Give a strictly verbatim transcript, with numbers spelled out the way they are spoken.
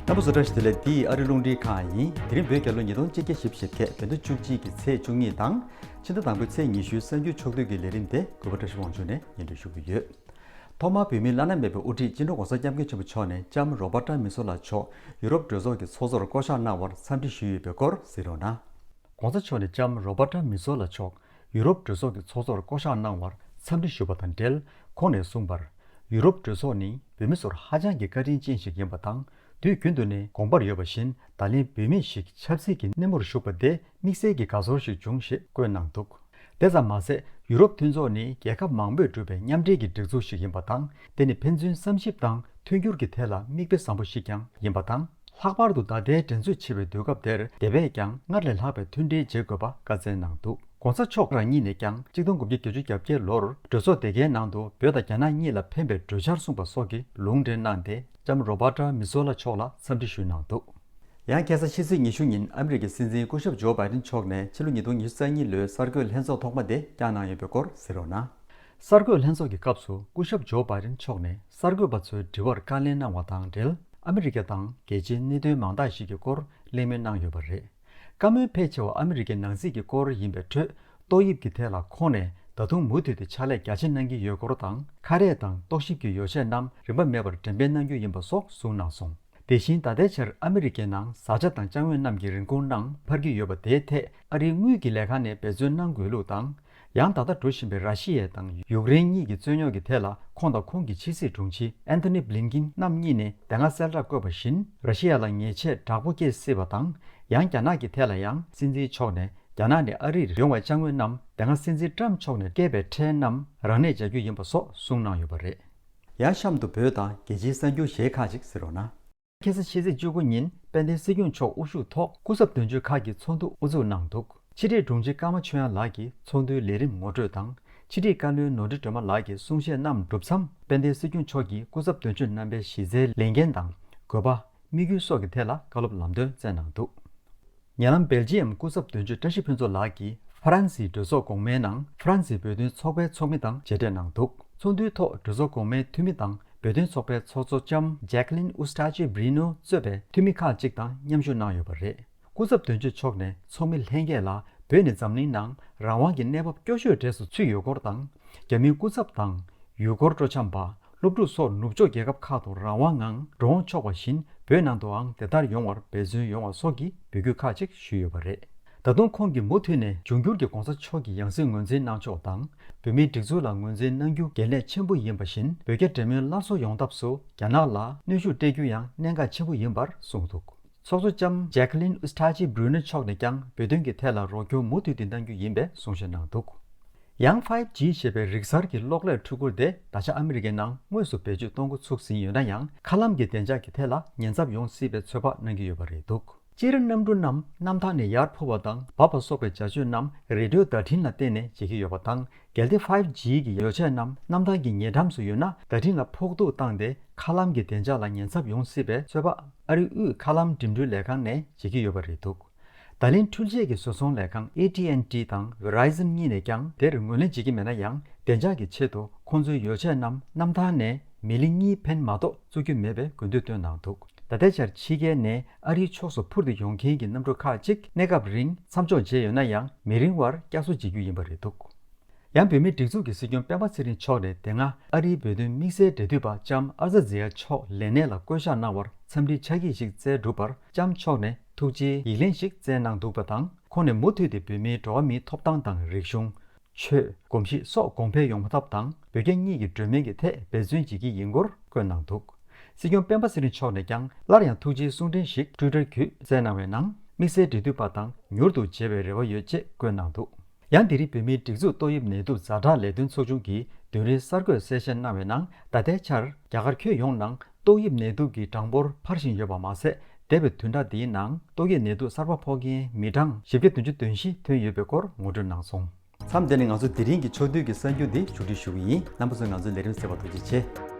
རྣམ་པ་ཚོ་བཀྲ་ཤིས་བདེ་ལེགས། འདི་ཨ་རི་རླུང་འཕྲིན་ཁང་ཡིན། དེ་རིང་བོད་རྒྱལ་ལོ་ཉིས་སྟོང་ཆིག་བརྒྱ་བཞི་བཅུ་ཞེ་བརྒྱད་བོད་ཟླ་བཅུ་གཅིག་གི་ཚེས་བཅུ་གཉིས་དང་ཕྱི་ཟླ་དང་པོའི་ཚེས་ཉི་ཤུའི་གསར་འགྱུར་ཕྱོགས་བསྡུས་ཀྱི་ལས་རིམ་དེ་གུས་པ་བཀྲ་ཤིས་དབང་ཕྱུག་ནས་སྙན་སྒྲོན་ཞུ་གི་ཡོད། ཐོག་མར་བོད་མིའི་བླ་ན་མེད་པའི་དབུ་ཁྲིད་སྤྱི་ནོར་༸གོང་ས་༸སྐྱབས་མགོན་ཆེན་པོ་མཆོག་ནས་ལྕམ་རོ་བྷ་ཏྲ་མི་ཚོ་ལ་མཆོག་ཡུ་རོབ་གྲོས་ཚོགས་ཀྱི་ཚོགས་གཙོར་བསྐོ་གཞག་གནང་བར་འཚམས་འདྲི་ཞུས་ཡོད་པའི་སྐོར་གཟིགས་རོགས་གནང་། ༸གོང་ས་མཆོག་ནས་ལྕམ་རོ་བྷ་ཏྲ་མི་ཚོ་ལ་མཆོག་ཡུ་རོབ་གྲོས་ཚོགས་ཀྱི་ཚོགས་གཙོར་བསྐོ་གཞག་གནང་བར་འཚམས་འདྲི་ཞུས་པ་དང་འབྲེལ་ཁོང་ནས་གསུངས་པར། ཡུ་རོབ་གྲོས་ཚོགས་ནི་བོད་མི་ཚོར་ཧ་ཅང་གི་བཀའ་དྲིན་ཅན་ཞིག་ཡིན་པ་དང་། དུས་རྒྱུན་དུ་ནས་དགོངས་པར་ཡོད་པ་བཞིན་ད་ལན་བོད་མི་ཞིག་ཆབ་སྲིད་ཀྱི་སྣེ་མོར་ཞུགས་པ་དེ་དམིགས་བསལ་གྱི་དགའ་ཚོར་ཞིག་བྱུང་ཞེས་བཀོད་གནང་འདུག་དེ་ཙམ་མ་ཟད། ཡུ་རོབ་མཐུན་ཚོགས་ནི་རྒྱལ་ཁབ་མང་པོས་གྲུབ་པའི་མཉམ་འབྲེལ་གྱི་སྒྲིག་འཛུགས་ཤིག་ཡིན་པ་དང་། དེ་ནི་ཕན་ཚུན་བསམ་ཞིབ་དང་མཐུན་འགྱུར་གྱི་ཐད་ལ་མིག་དཔེ་བཟང་པོ་ཞིག་ཀྱང་ཡིན་པ་དང་། ལྷག་པར་དུ་ད་ལྟའི་འགྲན་རྩོད་ཆེ་བའི་དུས་སྐབས་དེར་དེ་བས་ཀྱང་སྔར་ལས་ལྷག་པའི་མཐུན་སྒྲིལ་བྱེད་དགོས་པ་བཀའ་སྩལ་གནང་འདུག ༸གོང་ས་མཆོག་རང་ཉིད་ནས་ཀྱང་གཅིག་སྟོང་དགུ་བརྒྱ་བརྒྱད་ཅུ་གྱ་བརྒྱད་ལོར་གྲོས་ཚོགས་དེ་གའི་ནང་དུ་བོད་དང་རྒྱ་ནག་གཉིས་ལ་ཕན་པའི་གྲོས་འཆར་གསུངས་པ་སོགས་ཀྱི་ལུང་འདྲེན་གནང་སྟེ་ལྕམ་རོ་བྷ་ཏྲ་མི་ཚོ་ལ་མཆོག་ལ་འཚམས་འདྲི་ཞུས་གནང་འདུག་ཡང་ཁ་སང་ཕྱི་ཚེས་ཉི་ཤུ་ཉིན་ཨ་མི་རི་ཀའི་སྲིད་འཛིན་སྐུ་ཞབས་ཇོ་བྷའི་ཌེན་མཆོག་ནས་ཕྱི་ལོ་ཉིས་སྟོང་ཉི་ཤུ་རྩ་གཉིས་ལོའི་གསར་འགོད་ལྷན་ཚོགས་ཐོག་མ་དེ་བསྐྱངས་གནང་ཡོད་པའི་སྐོར་གཟིགས་རོགས་གནང་། གསར་འགོད་ལྷན་ཚོགས་ཀྱི་སྐབས་སུ་སྐུ་ཞབས་ཇོ་བྷའི་ཌེན་མཆོག་ནས་གསར་འགོད་པ་ཚོའི་དྲི་བར་བཀའ་ལན་གནང་བ་དང་འབྲེལ། ཨ་མི་རི་ཀ་དང་རྒྱལ་སྤྱིའི་གནད་དོན་མང་དག་ཞིག་གི་སྐོར་གླེང་མོལ་གནང་ཡོད་པ་རེད། བཀའ་མོལ་ཕལ་ཆེ་བ་ཨ་མི་རི་ཀའི་ནང་སྲིད་ཀྱི་སྐོར་ཡིན་པའི་ཁྲོད། ཏོག་དབྱིབས་ཀྱི་ཐད་ལ་ཁོང་ནས་ད་དུང་མུ་མཐུད་དེ་ཕྱག་ལས་རྒྱ་ཆེ་གནང་གི་ཡོད་སྐོར་དང་། ཁ་རས་དང་རྟོག་ཞིབ་ཀྱི་ཡོ་བྱད་རྣམས་རིན་པ་མེད་པར་འགྲེམས་སྤེལ་གནང་རྒྱུ་ཡིན་པ་སོགས་གསུངས་གནང་སོང་། དེ་བཞིན་ད་ལྟའི་ཆར་ཨ་མི་རི་ཀའི་ནང་བཟའ་བཅའ་དང་ཅ་དངོས་རྣམས་ཀྱི་རིན་གོང་རྣམས་འཕར་གྱི་ཡོད་པ་དེའི་ཐད་ཨ་རིའི་དངུལ་གྱི་ལས་ཁང་ནས་འབད་བརྩོན་གནང་དགོས་ལུགས་དང་། ཡང་ད་ལྟ་འགྲོ་བཞིན་པའི་ར་ཤི་ཡ་དང་ཡུཀ་རེན་གཉིས་ཀྱི་རྩོད་རྙོག་གི་ཐད་ལ་ཁོང་དང་ཁོང་གི་ཕྱི་སྲིད་དྲུང་ཆེ་ཨན་ཐོ་ནི་བྷི་ལིན་ཀིན་རྣམ་གཉིས་ནས་དེ་སྔ་གསལ་བསྒྲགས་བཀོད་པ་བཞིན། ར་ཤི་ཡ་ལ་ཉེས་ཆད་དྲག་པོ་བཀལ་སྲིད་པ་དང་། ཡང་རྒྱ་ནག་གི་ཐད་ལ་ཡང་སྲིད་འཛིན་མཆོག་ནས་རྒྱ་ནག་ནས་ཨ་རིར་ཡོང་བའི་ཅ་དངོས་རྣམས་དེ་སྔ་སྲིད་འཛིན་ཊམ་མཆོག་ནས་བཀལ་པའི་ཁྲལ་རྣམས་རང་ནས་འཇལ་རྒྱུ་ཡིན་པ་སོགས་གསུངས་གནང་ཡོད་པ་རེད། ཡང་གཤམ་དུ་བོད་དང་རྒྱལ་སྤྱིའི་གསར་འགྱུར་གཞན་ཁག་ཅིག་གཟིགས་རོགས་གནང་། ཁ་སང་ཕྱི་ཚེས་བཅུ་དགུ་ཉིན་དཔལ་ལྡན་སྲིད་སྐྱོང་མཆོག་དབུ་བཞུགས་ཐོག་སྐུ་ཚབ་དོན་གཅོད་ཁག་གིས་ཚོགས་འདུ་དབུ་འཛུགས་གནང་འདུག་ཕྱི་དྲིལ་དྲུང་ཆེ་ཀརྨ་ཆོས་དབྱངས་ལགས་ཀྱིས་ཚོགས་འདུའི་ལས་རིམ་ངོ་སྤྲོད་དང་། ཕྱི་དྲིལ་བཀའ་བློན་ནོར་འཁྲུལ་སྒྲོལ་མ་ལགས་ཀྱིས་གསུང་བཤད་གནང་གྲུབ་མཚམས། དཔལ་ལྡན་སྲིད་སྐྱོང་མཆོག་གིས་སྐུ་ཚབ་དོན་གཅོད་རྣམ་པའི་གཞི་རྩའི་ལས་འགན་དང་། དགོས་པ། དམིགས་ཡུལ་སོགས་ཀྱི་ཐད་ལ་བཀའ་སློབ་ལམ་སྟོན་སྩལ་གནང་འདུག་ཉེ་ལམ་སྦེལ་ཇི་ཡམ་སྐུ་ཚབ་དོན་གཅོད་བཀྲ་ཤིས་ཕུན་ཚོགས་ལགས་ཀྱིས་ཧྥ་རན་སིའི་གྲོས་ཚོགས་གོང་མའི་ནང་ཧྥ་རན་སིའི་བོད་དོན་ཚོགས་པའི་ཚོགས་མི་དང་མཇལ་འཕྲད་གནང་འདུག་ཚོགས་འདུའི་ཐོག་གྲོས་ཚོགས་གོང་མའི་འཐུས་མི་དང་བོད་དོན་ཚོགས་པའི་ཚོགས་གཙོ་ལྕམ་ཇེ་ཀ་ལིན་ཨུ་སྟྲ་ཅི་བྷི་རི་ནོ་གཙོས་པའི་འཐུས་མི་ཁག་ཅིག་དང་མཉམ་ཞུགས་གནང་ཡོད་པ་རེད། སྐུ་ཚབ་དོན་གཅོད་མཆོག་ནས་ཚོགས་མི་ལྷན་རྒྱས་ལ་བོད་ནི་འཛམ་གླིང་ནང་རང་དབང་གི་གནས་བབ་སྐྱོ་ཤོས་གྲས་སུ་ཚུད་ཡོད་སྐོར་དང་། རྒྱ་མིའི་སྐུ་ཚབ་དང་ཡུལ་སྐོར་སྤྲོ་འཆམ་པ། སློབ་ཕྲུག་སོགས་ནུབ་ཕྱོགས་རྒྱལ་ཁབ་ཁག་ཏུ་རང་དབང་ངང་འགྲོ་འོང་ཆོག་པ་བཞིན་བོད་ནང་དུའང་དེ་ལྟར་ཡོང་བར་འབད་བརྩོན་ཡོང་བ་སོགས་ཀྱི་འབོད་སྐུལ་ཁག་ཅིག་ཞུས་ཡོད་པ་རེད། ད་དུང་ཁོང་གིས་མུ་མཐུད་ནས་འབྱུང་འགྱུར་གྱི་༸གོང་ས་མཆོག་གི་ཡང་སྲིད་ངོས་འཛིན་གནང་ཕྱོགས་དང་། བོད་མིའི་སྒྲིག་འཛུགས་ལ་ངོས་འཛིན་གནང་རྒྱུ་གལ་གནད་ཆེན་པོ་ཡིན་པ་བཞིན། བོད་རྒྱ་འབྲེལ་མོལ་སླར་གསོ་ཡོང་ཐབས་སུ་རྒྱ་ནག་ལ་གནོན་ཤུགས་སྤྲད་རྒྱུ་ཡང་གནད་འགག་ཆེན་པོ་ཡིན་པར་གསུངས་འདུག་ཚོགས་གཙོ་ལྕམ་ཇེ་ཀ་ལིན་ཨུ་སྟྲ་ཅི་བྷི་རི་ནོ་མཆོག་ནས་ཀྱང་བོད་དོན་གྱི་ཐད་ལ་རོགས་སྐྱོར་མུ་མཐུད་དེ་གནང་རྒྱུ་ཡིན་པའི་གསུང་བཤད་གནང་འདུག་ཡང་ཕའིབ་ཇི་ཞེས་པའི་རིག་གསར་གྱི་གློག་ཀླད་འཕྲུལ་འཁོར་དེ་ད་ཆ་ཨ་མི་རི་ཀའི་ནང་དངོས་སུ་བེད་སྤྱོད་གཏོང་འགོ་ཚུགས་ཟིན་ཡོད་ན་ཡང་། མཁའ་ལམ་གྱི་བདེ་འཇགས་ཀྱི་ཐད་ལ་ཉེན་ཚབས་ཡོང་སྲིད་པའི་ཚོད་དཔག་གནང་གི་ཡོད་པ་རེད་འདུག་སྤྱིར་གནམ་གྲུ་རྣམས་གནམ་ཐང་ནས་ཡར་འཕུར་བ་དང་འབབ་པ་སོགས་པའི་བྱ་སྤྱོད་རྣམས་རེ་ཌིའོ་བརྡ་འཕྲིན་ལ་བརྟེན་ནས་བྱེད་ཀྱི་ཡོད་པ་དང་། གལ་ཏེ་ཕའིབ་ཇི་གི་ཡོ་བྱད་རྣམས་གནམ་ཐང་གི་ཉེ་འགྲམ་སུ་ཡོད་ན། བརྡ་འཕྲིན་ལ་ཕོག་ཐུག་བཏང་སྟེ་མཁའ་ལམ་གྱི་བདེ་འཇགས་ལ་ཉེན་ཚབས་ཡོང་སྲིད་པའི་ཚོད་དཔག་ཨ་རིའི་དབུས་མཁའ་ལམ་འགྲིམ་འགྲུལ་ལས་ཁང་ནས་བྱེད་ཀྱི་ཡོད་པ་རེད་འདུག་ད་ལན་འཕྲུལ་ཆས་ཀྱི་བཟོ་ཚོང་ལས་ཁང་ཨེ་ཊི་ཨེན་ཊི་དང་ཝེ་རའི་ཛན་གཉིས་ནས་ཀྱང་དེར་ངོས་ལེན་བྱེད་ཀྱི་མེད་ན་ཡང་། བདེ་འཇགས་ཀྱི་ཆེད་དུ་ཁོང་ཚོའི་ཡོ་བྱད་རྣམས་གནམ་ཐང་ནས་མི་ལི་གཉིས་འཕེན་མ་གཏོགས་བཙུགས་རྒྱུ་མེད་པའི་དགོས་འདུན་བཏོན་གནང་འདུག་ད་ལྟའི་ཆར་ཕྱི་རྒྱལ་ནས་ཨ་རིའི་ཕྱོགས་སུ་འཕུར་དུ་ཡོང་མཁན་གྱི་གནམ་གྲུ་ཁག་ཅིག་གནས་སྐབས་རིང་མཚམས་འཇོག་བྱས་ཡོད་ན་ཡང་། མི་རིང་བར་བསྐྱར་གསོ་བྱེད་རྒྱུ་ཡིན་པ་རེད་འདུག་ཡང་བོད་མིའི་སྒྲིག་འཛུགས་ཀྱི་སྲིད་སྐྱོང་སྤེན་པ་ཚེ་རིང་མཆོག་ནས་དེ་སྔ་ཨ་རིའི་བོད་དོན་དམིགས་བསལ་འབྲེལ་མཐུད་པ་ལྕམ་ཨར་ཛ་ཛི་ཡ་མཆོག་ལས་གནས་ལ་བསྐོ་གཞག་གནང་བར་འཚམས་འདྲིའི་ཕྱག་ཡིག་ཞིག་བསྩལ་གྲུབ་པར། ལྕམ་མཆོག་ནས་ཐུགས་རྗེའི་ཡིག་ལན་ཞིག་བསྩལ་གནང་འདུག་པ་དང་། ཁོང་ནས་མུ་མཐུད་དེ་བོད་མིའི་འགྲོ་བ་མིའི་ཐོབ་ཐང་དང་། རིག་གཞུང་། ཆོས། གོམས་གཤིས་སོགས་གོང་འཕེལ་ཡོང་ཐབས་དང་། བོད་རྒྱ་གཉིས་ཀྱི་སྒྲོན་མེ་གི་ཐད་འབད་བརྩོན་བྱེད་ཀྱི་ཡིན་སྐོར་བཀོད་གནང་འདུག་སྲིད་སྐྱོང་སྤེན་པ་ཚེ་རིང་མཆོག་ནས་ཀྱང་སླར་ཡང་ཐུགས་རྗེའི་གསུང་འཕྲིན་ཞིག་ཊུའི་ཊར་བརྒྱུད་བསྩལ་གནང་བའི་ནང་། དམིགས་བསལ་འབྲེལ་མཐུད་པ་དང་མྱུར་དུ་མཇལ་བའི་རེ་བ་ཡོད་ཅེས་བཀོད་གནང་འདུག་ཡང་དེ་རིང་བོད་མིའི་སྒྲིག་འཛུགས་ཏོག་དབྱིབས་ནད་དུག་ཛ་དྲག་ལས་དོན་ཚོགས་ཆུང་གིས་བདུན་རེའི་གསར་འགོད་གསལ་བཤད་གནང་བའི་ནང་། ད་ལྟའི་ཆར་རྒྱ་གར་ཁྱོན་ཡོངས་ནང་ཏོག་དབྱིབས་ནད་དུག་གི་གྲངས་འབོར་འཕར་བཞིན་ཡོད་པ་མ་ཟད། འདས་པའི་བདུན་ཕྲག་འདིའི་ནང་ཏོག་དབྱིབས་ནད་དུག་གསར་པ་ཕོག་མཁན་མི་གྲངས་བཞི་བརྒྱ་བདུན་ཅུ་དོན་བཞི་ཐོན་ཡོད་པའི་སྐོར་ངོ་སྤྲོད་གནང་སོང་། མཚམས་འདི་ནས་ང་ཚོ་དེ་རིང་གི་ཕྱོགས་བསྡུས་ཀྱི་གསར་འགྱུར་འདི་མཇུག་སྒྲིལ་ཞུ་གི་ཡིན། རྣམ་པ་ཚོས་ང་ཚོའི་ལས་རིམ་གསན་པར་ཐུགས་རྗེ་ཆེ།